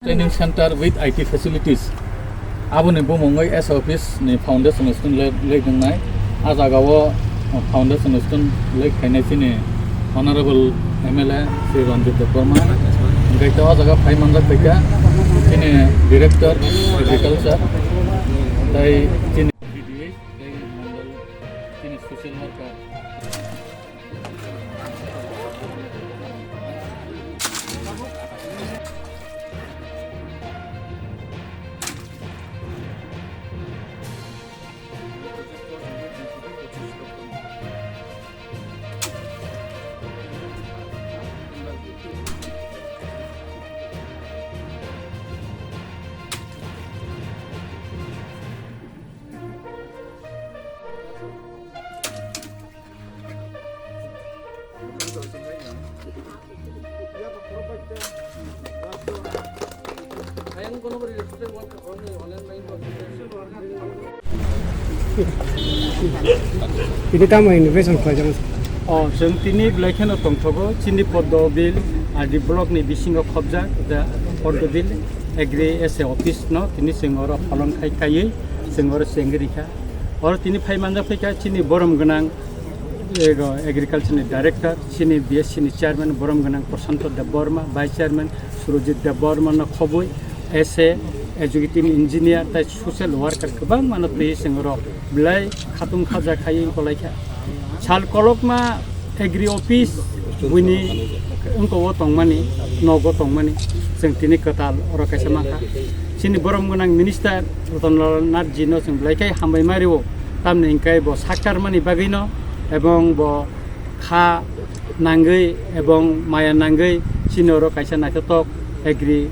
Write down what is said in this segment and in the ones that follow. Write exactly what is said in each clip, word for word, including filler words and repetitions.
Training center with I T facilities. Aboni bumungwi S A office ni foundation stone le-, le tongnai. A jaga o foundation stone le khainai chini Honorable M L A Shri Ranjit Debbarma. Hingke o jaga phai manjak phaikha chini Director Agriculture. Tai chini D D A, tai mandal chini social worker. Ini tamo innovation khlaijak. O, chwng tini belai kheno tongthogo, chini Poddo Bill, R D block ni bisingo khobjak, the Poddo Bill, Agri S A office no, tini chwng oro pholon khai kaiwi, chwng oro chengwi rikha. Oro tini phai manjak phaikha chini borom gwnang, ego, agriculture ni director, chini B S C ni chairman borom gwnang Prashanto Debbarma, vice chairman Surojit Debbarma no khobwi, S A, executive engineer, tai social worker kwbangma no twi chwng oro belai khatung khaja khai wng kolaikha. Sal kolokma Agri office buini wngkok o tongmani, nogo tongmani, chwng tini kwtal oro kaisa mankha. Chini borom gwnang minister Ratan Lal Nath ji no chwng belai khe hambai ma rio, tamni hwnkhe bo saktarmani bagwino ebong bo kha nangwi ebong maya nangwi chini oro kaisa naithotok Agri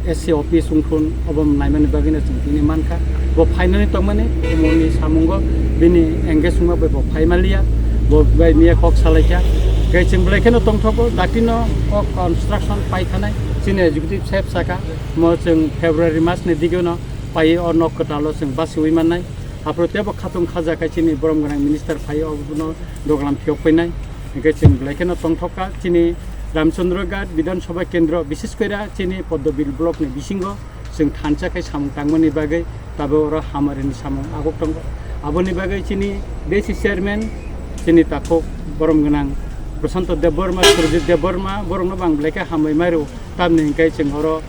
S C office wngthun obo naimani bagwino chwng tini mankha. Bo phainani tongmani, omo ni samungo bini engage wngma bai bo phai manliya, bo bai miya kok salaikha. Tei chwng belai kheno tongthogo, datino o construction pai thanai chini executive saheb saka, mo chwng February mas ni digeno pai o nok kwtalo chwng basiwi mannai. Aphuru teibo khatung khaja khai chini borom gwnang minister phai o, obono doglam phiyok painai. Hingke chwng belai kheno tongthok kha chini Ramchandra Ghat Bidhan Sabha Kendro, bishes koira chini Poddobil block ni bisingo chwng thansa khai samung tangmani bagwi tabuk oro hamarini samung agok tongo. Aboni bagwi chini D C chairman chini takhuk borom gwnang Prashanto Debbarma, Surjit Debbarma, borokno bo ang belai khe hambai mairu, tamni hingke chwng oro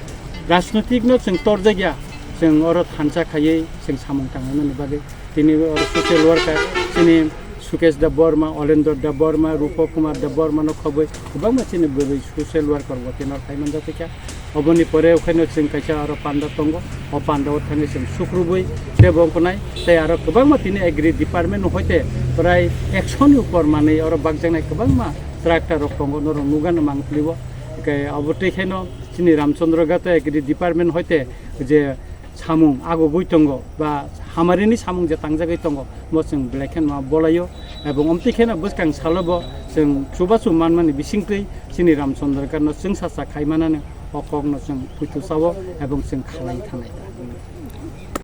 rajnotik no chwng torjakya, chwng oro thansa khaiwi chwng samung tangmani bagwi. Tini oro social worker, chini Sukesh Debbarma, Olendra Debbarma, Rupa Kumar Debbarma no khobwi kwbangma chini bwrwi social worker bo tini oro phai manjak kha. Oboni pore okheno chwng kaisa oro panda tongo, o panda o thangwi chwng sukrubwi tei bo wngkha nai tei aro kwbangma tini agri department no hoite prai ekso ni upor manwi oro bakjaknai kwbangma tractor rok tongo, norok nugano mang pli o. Hingke obo twi kheno chini Ramchandra Ghat agri department hoite je samung agogwi tongo ba hamarini samung je tangjagwi tongo, bo chwng belai kheno ma bolaio, ebong omtwi kheno bwskang salo bo chwng chubachu manmani bisingtwi chini Ramchandra Ghat no chwngsacha khai manani o kokno chwng puitu sao ebong chwng khalai thanai.